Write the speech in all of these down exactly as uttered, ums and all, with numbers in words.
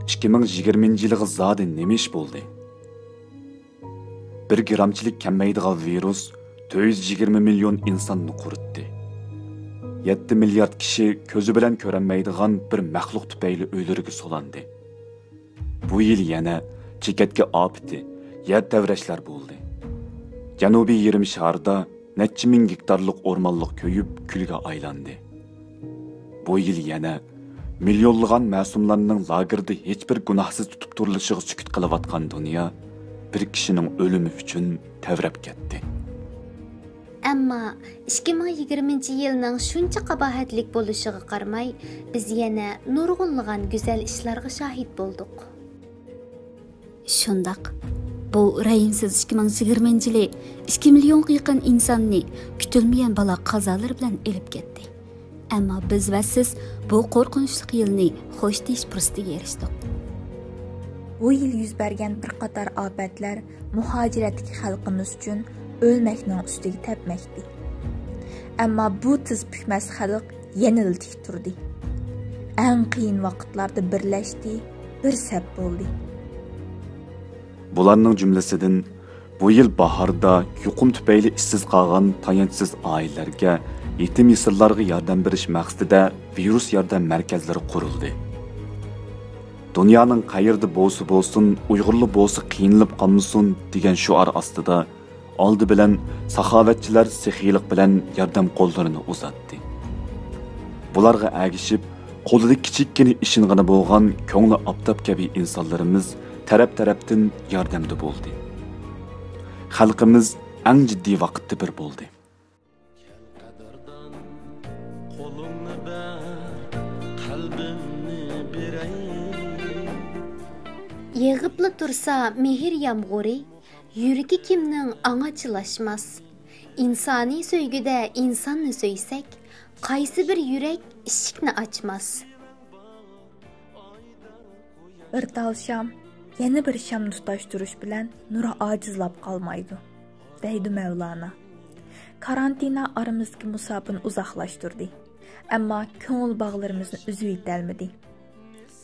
ئىككى مىڭ يىگىرمىنچى يىلغا زادى نېمە ئىش بولدى؟ بىر گرامچىلىك كەممەيدىغان ۋىرۇس تۆت يۈز يىگىرمە مىليون ئىنساننى قۇرۇتتى. يەتتە مىليارد كىشى كۆزى بىلەن كۆرەلمەيدىغان بىر مەخلۇق تۈپەيلى ئۆيلىرىگە سولاندى. بۇ يىل يەنە چېكەتكە ئاپىتى، يەر تەۋرەشلەر بولدى. جەنۇبىي يېرىم شاردا نەچچە مىڭ گېكتارلىق ئورمانلىق كۆيۈپ، كۈلگە ئايلاندى. بۇ يىل يەنە مىليونلىغان مەسۇملارنىڭ لاگېردا ھېچبىر گۇناھسىز تۇتۇپ تۇرۇلۇشىغا سۈكۈت قىلىۋاتقان دۇنيا بىر كىشىنىڭ ئۆلۈمى ئۈچۈن تەۋرەپ كەتتى. ئەمما ئىككى مىڭ يىگىرمىنچى يىلنىڭ شۇنچە قاباھەتلىك بولۇشىغا قارىماي، بىز يەنە نۇرغۇنلىغان گۈزەل ئىشلارغا شاھىت بولدۇق. شۇنداق، بۇ رەھىمسىز ئىككى مىڭ يىگىرمىنچى يىلى ئىككى مىليونغا يېقىن ئىنساننى كۈتۈلمىگەن بالا قازالىرى بىلەن ئېلىپ كەتتى. ئەمما بىز ۋە سىز بۇ قورقۇنچلۇق يىلنى خوش دېيىش پۇرسىتىگە ئېرىشتۇق. بۇ يىل يۈز بەرگەن بىر قاتار ئاپەتلەر مۇھاجىرەتتىكى خەلقىمىز ئۈچۈن ئۆلمەكنىڭ ئۈستىگە تەپمەكتە. ئەمما بۇ تىز پۈكمەس خەلق يەنىلا تىك تۇردى. ئەڭ قىيىن ۋاقىتلاردا بىرلەشتى، بىر سەپ بولدى. بۇلارنىڭ جۈملىسىدىن بۇ يىل باھاردا يۇقۇم تۈپەيلى ئىشسىز قالغان تايانچسىز ئائىلىلەرگە، يېتىم يېسىرلارغا ياردەم بېرىش مەقسىتىدە ۋىرۇس ياردەم مەركەزلىرى قۇرۇلدى. «دۇنيانىڭ قەيىرىدە بولسا بولسۇن، ئۇيغۇرلار بولسا قىينىلىپ قالمىسۇن» دېگەن شوئار ئاستىدا ئالدى بىلەن ساخاۋەتچىلەر سېخىيلىق بىلەن ياردەم قوللىرىنى ئۇزاتتى. بۇلارغا ئەگىشىپ، قولىدا كىچىككىنە ئىشىنغىنى بولغان كۆڭلى ئاپتاپ كەبى ئىنسانلىرىمىز تەرەپ-تەرەپتىن ياردەمدە بولدى. خەلقىمىز ئەڭ جىددىي ۋاقىتتا بىر بولدى. قەدىردان، قولۇڭنى بەر، قەلبىمنى بېرەي. يېغىپلا تۇرسا مېھىر يامغۇرى، يۈرىكى كىمنىڭ ئاڭا چىلاشماس. ئىنسانىي سۆيگۈدە ئىنساننى سۆيسەك، قايسى بىر يۈرەك ئىشىكنى ئاچماس؟ بىر تال شام، يەنە بىر شام تۇتاشتۇرۇش بىلەن نۇر ئاجىزلاپ قالمايدۇ، دەيدۇ مەۋلانا. كارانتىنا ئارىمىزدىكى مۇساپىنى ئۇزاقلاشتۇردى، ئەمما كۆڭۈل باغلىرىمىزنى ئۈزۈۋېتەلمىدى.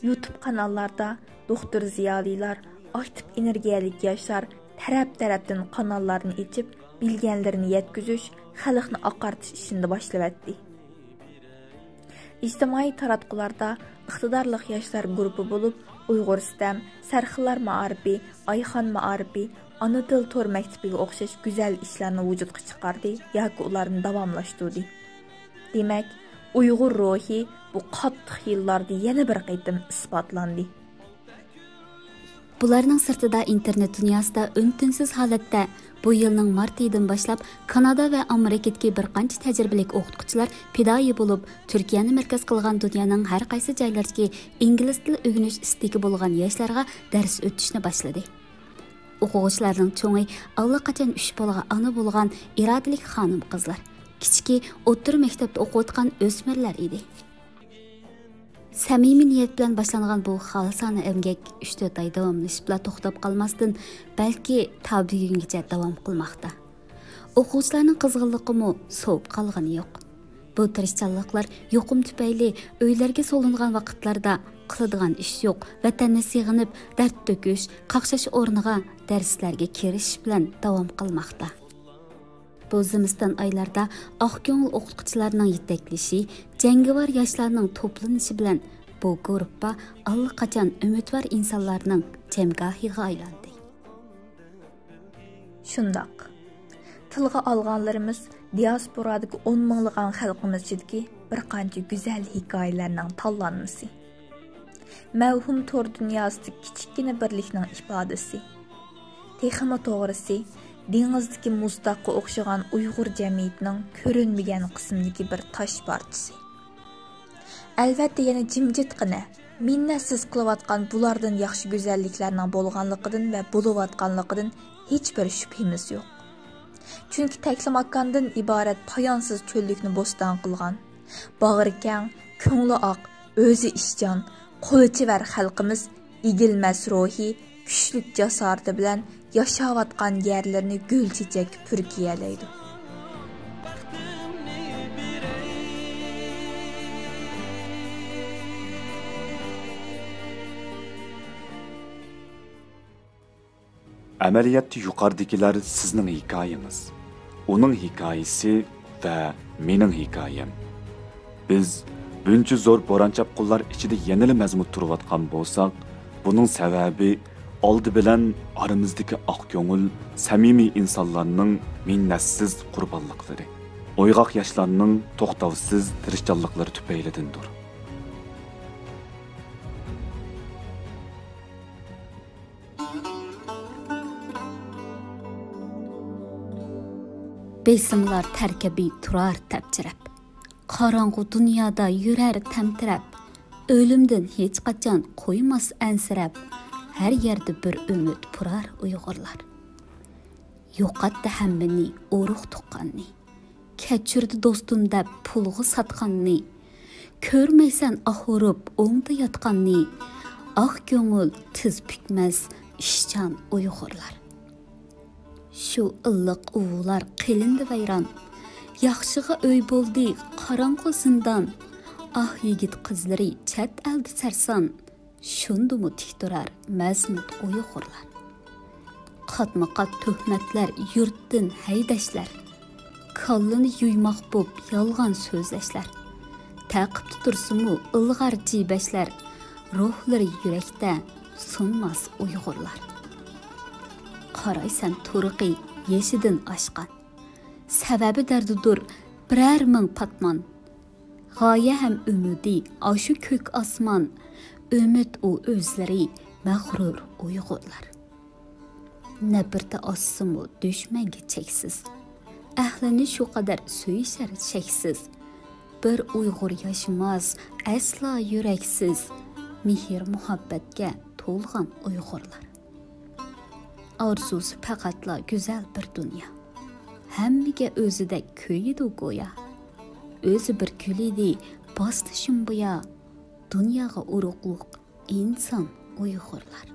يۇتۇب قاناللاردا دوختۇر زىيالىيلار، ئاكتىپ ئېنېرگىيەلىك ياشلار تەرەپ-تەرەپتىن قاناللارنى ئېچىپ، بىلگەنلىرىنى يەتكۈزۈش، خەلقنى ئاقارتىش ئىشىنى باشلىۋەتتى. ئىجتىمائىي تاراتقۇلاردا ئىقتىدارلىق ياشلار گۇرۇپپا بولۇپ، ئۇيغۇر سىتەم، سەرخىللار مائارىپى، ئايخان مائارىپى، ئانا تىل تور مەكتىپىگە ئوخشاش گۈزەل ئىشلارنى ۋۇجۇدقا چىقاردى ياكى ئۇلارنى داۋاملاشتۇردى. دېمەك، ئۇيغۇر روھى بۇ قاتتىق يىللاردا يەنە بىر قېتىم ئىسپاتلاندى. بۇلارنىڭ سىرتىدا ئىنتېرنېت دۇنياسىدا ئۈن-تىنسىز ھالەتتە بۇ يىلنىڭ مارت ئېيىدىن باشلاپ كانادا ۋە ئامېرىكىدىكى بىر قانچە تەجرىبىلىك ئوقۇتقۇچىلار پىدائىي بولۇپ، تۈركىيەنى مەركەز قىلغان دۇنيانىڭ ھەر قايسى جايلىرىدىكى ئىنگلىز تىل ئۆگىنىش ئىستىكى بولغان ياشلارغا دەرس ئۆتۈشنى باشلىدى. ئوقۇغۇچىلارنىڭ چوڭى ئاللىقاچان ئۈچ بالىغا ئانا بولغان ئىرادىلىك خانىم-قىزلار، كىچىكى ئوتتۇرا مەكتەپتە ئوقۇۋاتقان ئۆسمۈرلەر ئىدى. سەمىمىي نىيەت بىلەن باشلانغان بۇ خالىسانە ئەمگەك ئۈچ-تۆت ئاي داۋاملىشىپلا توختاپ قالماستىن، بەلكى تا بۈگۈنگىچە داۋام قىلماقتا. ئوقۇغۇچىلارنىڭ قىزغىنلىقىمۇ سوۋۇپ قالغىنى يوق. بۇ تىرىشچانلىقلار يۇقۇم تۈپەيلى ئۆيلەرگە سولىنغان ۋاقىتلاردا قىلىدىغان ئىش يوق، ۋەتەننى سېغىنىپ دەرد تۆكۈش، قاقشاش ئورنىغا دەرسلەرگە كىرىشىش بىلەن داۋام قىلماقتا. بۇ زىمىستان ئايلاردا ئاق كۆڭۈل ئوقۇتقۇچىلارنىڭ يېتەكلىشى، جەڭگىۋار ياشلارنىڭ توپلىنىشى بىلەن بۇ گۇرۇپپا ئاللىقاچان ئۈمىدۋار ئىنسانلارنىڭ جەمگاھىغا ئايلاندى. شۇنداق. تىلغا ئالغانلىرىمىز دىياسپورادىكى ئون مىڭلىغان خەلقىمىز ئىچىدىكى بىر قانچە گۈزەل ھېكايىلەرنىڭ تاللانمىسى. مەۋھۇم تور دۇنياسىدىكى كىچىككىنە بىرلىكنىڭ ئىپادىسى. تېخىمۇ توغرىسى، دېڭىزدىكى مۇز تاغقا ئوخشىغان ئۇيغۇر جەمئىيىتىنىڭ كۆرۈنمىگەن قىسمىدىكى بىر تاش پارچىسى. ئەلۋەتتە، يەنە جىمجىتقىنە، مىننەتسىز قىلىۋاتقان بۇلاردىن ياخشى گۈزەللىكلەرنىڭ بولغانلىقىدىن ۋە بولۇۋاتقانلىقىدىن ھېچبىر شۈبھىمىز يوق. چۈنكى تەكلىماكاندىن ئىبارەت پايانسىز چۆللۈكنى بوستان قىلغان، باغرى كەڭ، كۆڭلى ئاق، ئۆزى ئىشچان، قولى چېۋەر خەلقىمىز ئېگىلمەس روھى، كۈچلۈك جاسارىتى بىلەن ياشاۋاتقان يەرلىرىنى گۈل چېچەككە پۈركىيەلەيدۇ. ئەمەلىيەتتە يۇقىرىدىكىلەر سىزنىڭ ھېكايىڭىز، ئۇنىڭ ھېكايىسى ۋە مېنىڭ ھېكايەم. بىز بۇنچە زور بوران-چاپقۇنلار ئىچىدە يەنىلا مەزمۇت تۇرۇۋاتقان بولساق، بۇنىڭ سەۋەبى ئالدى بىلەن ئارىمىزدىكى ئاق كۆڭۈل، سەمىمىي ئىنسانلارنىڭ مىننەتسىز قۇربانلىقلىرى، ئويغاق ياشلارنىڭ توختاۋسىز تىرىشچانلىقلىرى تۈپەيلىدىندۇر. بېسىملار تەركىبى تۇرار تەپچىرەپ، قاراڭغۇ دۇنيادا يۈرەر تەمتىرەپ، ئۆلۈمدىن ھېچقاچان قويماس ئەنسىرەپ، ھەر يەردە بىر ئۈمىد پۇرار ئۇيغۇرلار. يوقاتتى ھەممىنى، ئۇرۇق-تۇغقاننى، كەچۈردى دوستۇم دەپ پۇلغا ساتقاننى، كۆرمەيسەن ئاھ ئۇرۇپ ئوڭدا ياتقاننى، ئاق كۆڭۈل تىز پۈكمەس ئىشچان ئۇيغۇرلار. شۇ ئىللىق ئۇۋىلار قىلىندى ۋەيران، ياخشىغا ئۆي بولدى قاراڭغۇ زىندان، ئاھ يىگىت قىزلىرى چەت ئەلدە سەرسان، شۇندىمۇ تىك تۇرار مەزمۇت ئۇيغۇرلار. قاتمۇ قات تۆھمەتلەر يۇرتتىن ھەيدەشلەر، كاللىنى يۇيماق بوپ يالغان سۆزلەشلەر، تەقىپتە تۇرسىمۇ ئىلغار جىبەشلەر، روھلىرى يۈرەكتە سۇنماس ئۇيغۇرلار. قارايسەن تۇرقى يېشىدىن ئاشقان، سەۋەبى دەردىدۇر بىرەر مىڭ پاتمان. غايە ھەم ئۈمىدى ئاشۇ كۆك ئاسمان، ئۈمىد ئۇ ئۆزلىرى مەغرۇر ئۇيغۇرلار. نەپرىتى ئاشسىمۇ دۈشمەنگە چەكسىز، ئەھلىنى شۇ قەدەر سۆيۈشەر شەكسىز. بىر ئۇيغۇر ياشىماس ئەسلا يۈرەكسىز، مېھىر-مۇھەببەتكە تولغان ئۇيغۇرلار. ئارزۇسى پەقەتلا گۈزەل بىر دۇنيا، ھەممىگە ئۆزىدەك كۆيىدۇ گويا. ئۆزى بىر گۈل ئىدى باستى شۇمبۇيا، دۇنياغا ئۇرۇقلۇق ئىنسان ئۇيغۇرلار.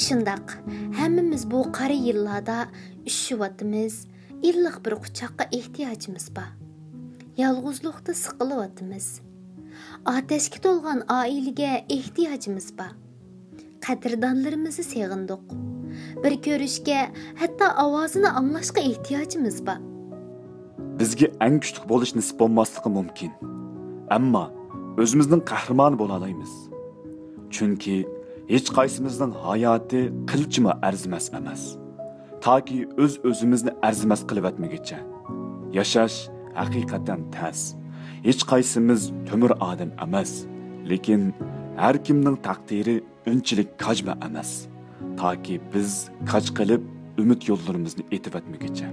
شۇنداق، ھەممىمىز بۇ قارا يىللاردا ئۈششۈۋاتىمىز، ئىللىق بىر قۇچاققا ئېھتىياجىمىز بار. يالغۇزلۇقتا سىقىلىۋاتىمىز. ئاتەشكە تولغان ئائىلىگە ئېھتىياجىمىز بار. قەدىردانلىرىمىزنى سېغىندۇق. بىر كۆرۈشكە، ھەتتا ئاۋازىنى ئاڭلاشقا ئېھتىياجىمىز بار. بىزگە ئەڭ كۈچلۈك بولۇش نېسىپ بولماسلىقى مۇمكىن. ئەمما ئۆزىمىزنىڭ قەھرىمانى بولالايمىز. چۈنكى ھېچقايسىمىزنىڭ ھاياتى قىلچىمۇ ئەرزىمەس ئەمەس. تاكى ئۆز-ئۆزىمىزنى ئەرزىمەس قىلىۋەتمىگۈچە. ياشاش ھەقىقەتەن تەس. ھېچقايسىمىز تۆمۈر ئادەم ئەمەس. لېكىن ھەر كىمنىڭ تەقدىرى ئۇنچىلىك كاجما ئەمەس، تاكى بىز كاج قىلىپ ئۈمىد يوللىرىمىزنى ئېتىۋەتمىگۈچە.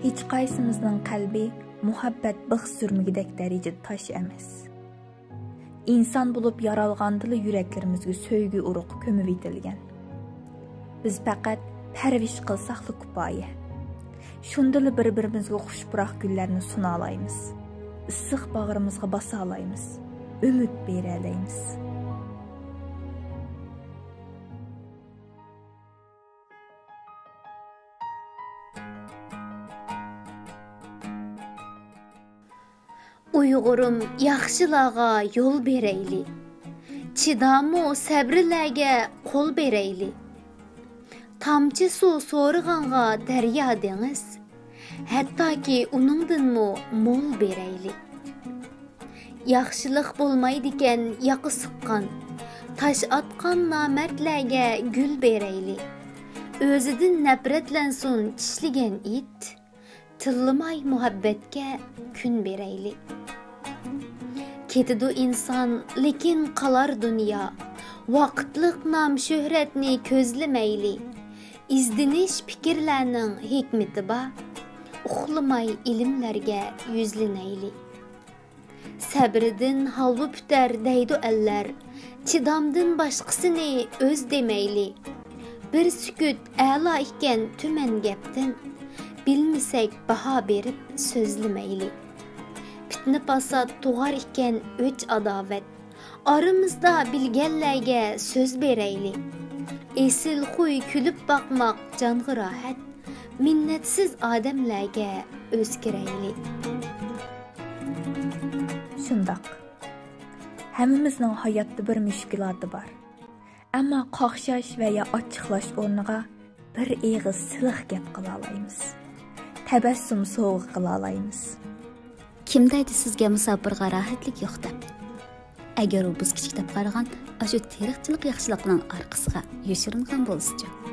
ھېچقايسىمىزنىڭ قەلبى مۇھەببەت بىخ سۈرمىگۈدەك دەرىجىدە تاش ئەمەس. ئىنسان بولۇپ يارالغاندىلا يۈرەكلىرىمىزگە سۆيگۈ ئۇرۇقى كۆمۈۋېتىلگەن. بىز پەقەت پەرۋىش قىلساقلا كۇپايە. شۇندىلا بىر-بىرىمىزگە خۇش پۇراق گۈللەرنى سۇنالايمىز. ئىسسىق باغرىمىزغا باسالايمىز. ئۈمىد بېرەلەيمىز. ئۇيغۇرۇم ياخشىلارغا يول بېرەيلى. چىدامۇ سەبرىلەرگە قول بېرەيلى. تامچە سۇ سورىغانغا دەريا دېڭىز، ھەتتاكى ئۇنىڭدىنمۇ مول بېرەيلى. ياخشىلىق بولمايدىكەن ياقا سىققان، تاش ئاتقان نامەردلەرگە گۈل بېرەيلى. ئۆزىدىن نەپرەتلەنسۇن چىشلىگەن ئىت، تىللىماي مۇھەببەتكە كۈن بېرەيلى. كېتىدۇ ئىنسان، لېكىن قالار دۇنيا. ۋاقىتلىق نام-شۆھرەتنى كۆزلىمەيلى. ئىزدىنىش پىكىرلەرنىڭ ھېكمىتى بار. ئۇخلىماي ئىلىملەرگە يۈزلىنەيلى. سەبرىدىن ھالۋا پۈتەر دەيدۇ ئەللەر، چىدامدىن باشقىسىنى ئۆز دېمەيلى. بىر سۈكۈت ئەلا ئىكەن تۈمەن گەپتىن، بىلمىسەك باھا بېرىپ سۆزلىمەيلى. پىتنە-پاسات تۇغار ئىكەن ئۆچ-ئاداۋەت، ئارىمىزدا بىلگەنلەرگە سۆز بېرەيلى. ئېسىل خۇي كۈلۈپ باقماق جانغا راھەت، مىننەتسىز ئادەملەرگە ئۆزگىرەيلى. شۇنداق. ھەممىمىزنىڭ ھاياتتا بىر مۈشكۈلاتى بار. ئەمما قاقشاش ۋە يا ئاچچىقلاش ئورنىغا بىر ئېغىز سىلىق گەپ قىلالايمىز. تەبەسسۇم سوۋغا قىلالايمىز. كىم دەيدۇ سىزگە مۇساپىرغا راھەتلىك يوق دەپ؟ ئەگەر ئۇ بۇز كىچىك دەپ قارىغان ئاشۇ تېرىقچىلىق ياخشىلىقنىڭ ئارقىسىغا يوشۇرۇنغان بولسىچۇ؟